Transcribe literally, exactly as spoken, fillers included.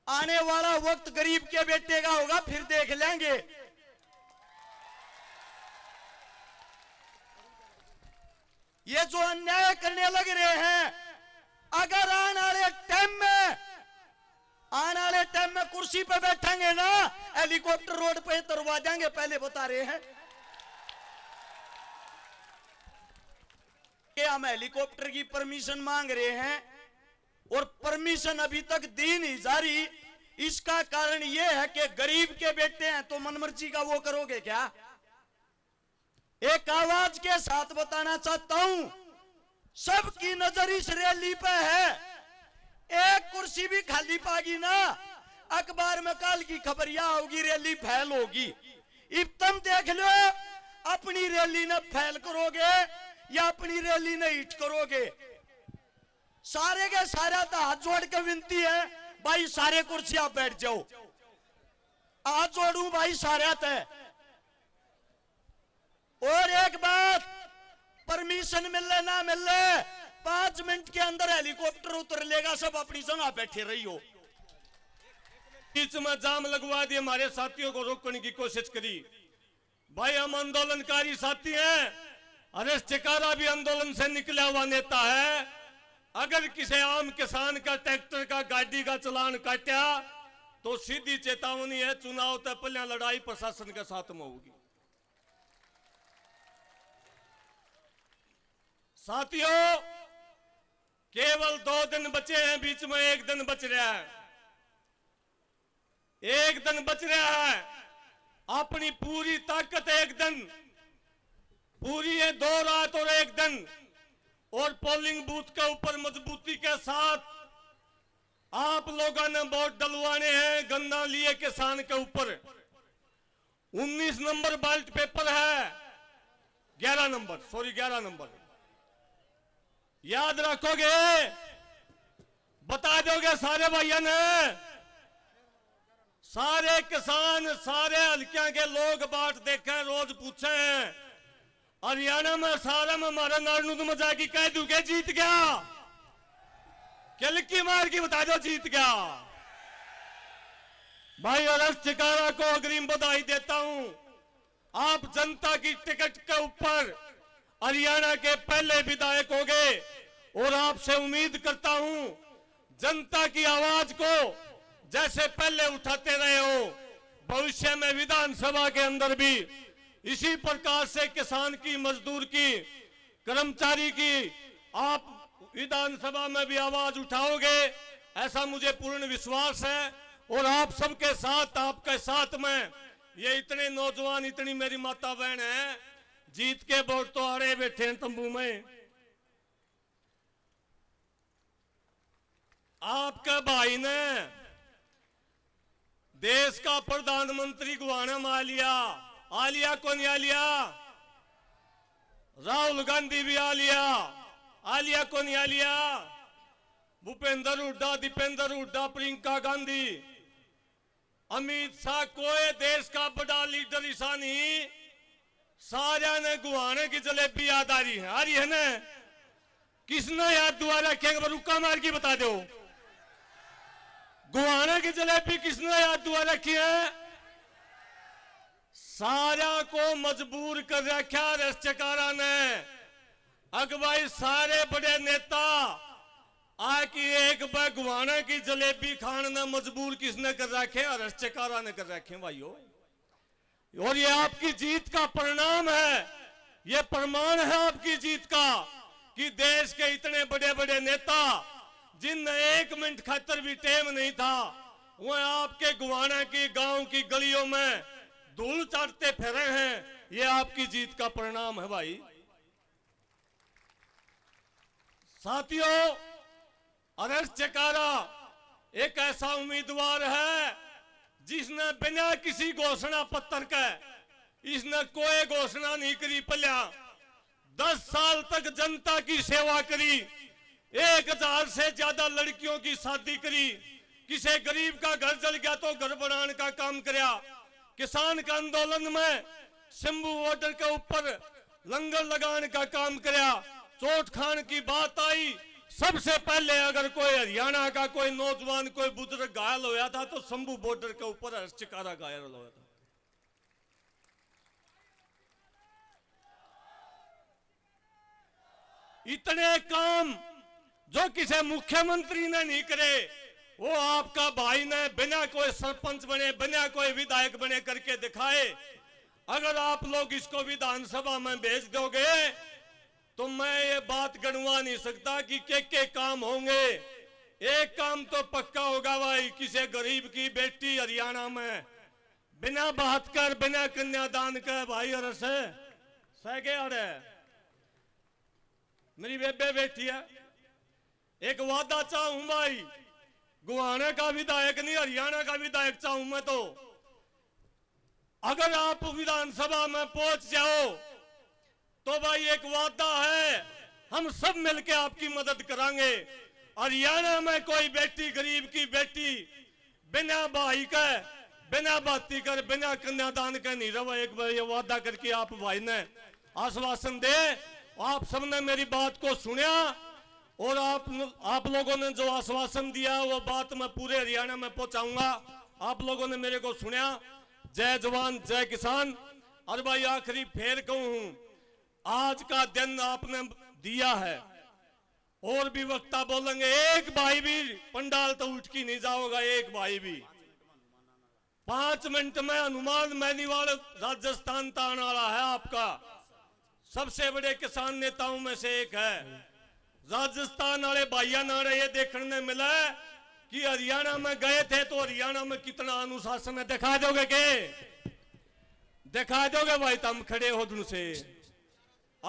आने वाला वक्त गरीब के बेटे का होगा, फिर देख लेंगे। ये जो अन्याय करने लग रहे हैं, अगर आने वाले टाइम में, आने वाले टाइम में कुर्सी पे बैठेंगे ना, हेलीकॉप्टर रोड पे उतरवा देंगे, पहले बता रहे हैं। कि हम हेलीकॉप्टर की परमिशन मांग रहे हैं और परमिशन अभी तक दी नहीं जा रही। इसका कारण यह है कि गरीब के बेटे हैं, तो मनमर्जी का वो करोगे क्या? एक आवाज के साथ बताना चाहता हूं, सबकी नजर इस रैली पे है। एक कुर्सी भी खाली पागी ना, अखबार में काल की खबर यह होगी, रैली फैल होगी। इब तुम देख लो, अपनी रैली ने फैल करोगे या अपनी रैली ने हिट करोगे। सारे के सारे तो हाथ जोड़ के विनती है, भाई सारे कुर्सी आप बैठ जाओ। हाथ जोड़ू भाई सारे ते। और एक बात, परमिशन मिले ना मिले, पांच मिनट के अंदर हेलीकॉप्टर उतर लेगा, सब अपनी जगह बैठे रहियो। बीच में जाम लगवा दिए, हमारे साथियों को रोकने की कोशिश करी। भाई, हम आंदोलनकारी साथी हैं, हरेश चिकारा भी आंदोलन से निकला हुआ नेता है। अगर किसी आम किसान का ट्रैक्टर का, गाड़ी का चालान काटा, तो सीधी चेतावनी है, चुनाव तक पहले लड़ाई प्रशासन के साथ में होगी। साथियों, केवल दो दिन बचे हैं, बीच में एक दिन बच रहा है, एक दिन बच रहा है। अपनी पूरी ताकत एक दिन, पूरी ये दो रात और एक दिन, और पोलिंग बूथ के ऊपर मजबूती के साथ आप लोगों ने वोट डलवाने हैं गन्ना लिए किसान के ऊपर। उन्नीस नंबर बैलेट पेपर है, ग्यारह नंबर, सॉरी, ग्यारह नंबर। याद रखोगे, बता दोगे सारे भाइयों ने? सारे किसान, सारे हल्कियां के लोग बाट देखे, रोज पूछे हैं, हरियाणा में सारे में हमारा नारनू तो मजाक ही कह दूं के जीत गया? किलकी मार की बता दो, जीत गया। भाई हरेश चिकारा को अग्रिम बधाई देता हूं। आप जनता की टिकट के ऊपर हरियाणा के पहले विधायक होंगे और आपसे उम्मीद करता हूं, जनता की आवाज को जैसे पहले उठाते रहे हो, भविष्य में विधानसभा के अंदर भी इसी प्रकार से किसान की, मजदूर की, कर्मचारी की आप विधानसभा में भी आवाज उठाओगे, ऐसा मुझे पूर्ण विश्वास है। और आप सबके साथ, आपके साथ में ये इतने नौजवान, इतनी मेरी माता बहन है, जीत के वोट तो आड़े बैठे हैं तंबू में। आपके भाई ने देश का प्रधानमंत्री गुवाना में आ लिया, आ लिया कोनी आ लिया? राहुल गांधी भी आ लिया, आ लिया कोनी आ लिया? भूपेंद्र हुड्डा, दीपेंद्र हुड्डा, प्रियंका गांधी, अमित शाह, कोई देश का बड़ा लीडर ऐसा नहीं। सारे ने गुवाने की जलेबी याद आ रही है, आ रही है ना? किसने याद दुआ रखी है, एक बार रुक्का मार के बता दो। गुवाने की जलेबी किसने याद दुआ रखी है? सारा को मजबूर कर रखा हरेश चिकारा ने। अगुवाई सारे बड़े नेता आके एक बार गुवाना की जलेबी खाण ने मजबूर किसने कर रखे? हरेश चिकारा ने कर रखे भाइयों। और ये आपकी जीत का परिणाम है, ये प्रमाण है आपकी जीत का कि देश के इतने बड़े बड़े नेता जिन एक मिनट खातर भी टाइम नहीं था, वह आपके गुवाना की गांव की गलियों में धूल चाटते फिरे हैं। ये आपकी जीत का परिणाम है भाई। साथियों, हरेश चिकारा एक ऐसा उम्मीदवार है जिसने बिना किसी घोषणा पत्र के, इसने कोई घोषणा नहीं करी पहल्या, दस साल तक जनता की सेवा करी, एक हजार से ज्यादा लड़कियों की शादी करी, किसी गरीब का घर जल गया तो घर बनाने का काम करया, किसान के आंदोलन में शंभू बॉर्डर के ऊपर लंगर लगाने का काम करया, चोट खान की बात आई, सबसे पहले अगर कोई हरियाणा का कोई नौजवान, कोई बुजुर्ग घायल होया था तो शंभू बॉर्डर के ऊपर हर्ष चिकारा घायल होया था। इतने काम जो किसी मुख्यमंत्री ने नहीं करे, वो आपका भाई ने बिना कोई सरपंच बने, बिना कोई विधायक बने करके दिखाए। अगर आप लोग इसको विधानसभा में भेज दोगे तो मैं ये बात गणवा नहीं सकता कि के के काम होंगे। एक काम तो पक्का होगा भाई, किसी गरीब की बेटी हरियाणा में बिना बहत्तर, बिना कन्यादान के भाई, अरे से, सह के अरे मेरी बेबे बैठी है, एक वादा चाहूं भाई, गुहाने का विधायक नहीं, हरियाणा का विधायक चाहूं मैं तो। अगर आप विधानसभा में पहुंच जाओ तो भाई एक वादा है, हम सब मिलके आपकी मदद करांगे। हरियाणा में कोई बेटी, गरीब की बेटी बिना भाई के, बिना भाती कर, बिना कन्यादान के नहीं रहे। एक बार ये वादा करके आप भाई ने आश्वासन दे। आप सबने मेरी बात को सुना और आप, आप लोगों ने जो आश्वासन दिया वो बात मैं पूरे हरियाणा में पहुंचाऊंगा। आप लोगों ने मेरे को सुना। जय जवान, जय किसान। और भाई आखिरी फेर कहूं हूं, आज का दिन आपने दिया है, और भी वक्ता बोलेंगे, एक भाई भी पंडाल तो उठ के नहीं जाओगा, एक भाई भी। पांच मिनट में हनुमान मैनीवाल राजस्थान तान वाला है आपका, सबसे बड़े किसान नेताओं में से एक है। राजस्थान वाले भाइया नारे ये देखने ने मिला है कि हरियाणा में गए थे तो हरियाणा में कितना अनुशासन है। दिखा दोगे के? दिखा दोगे भाई, तुम खड़े हो दुन से।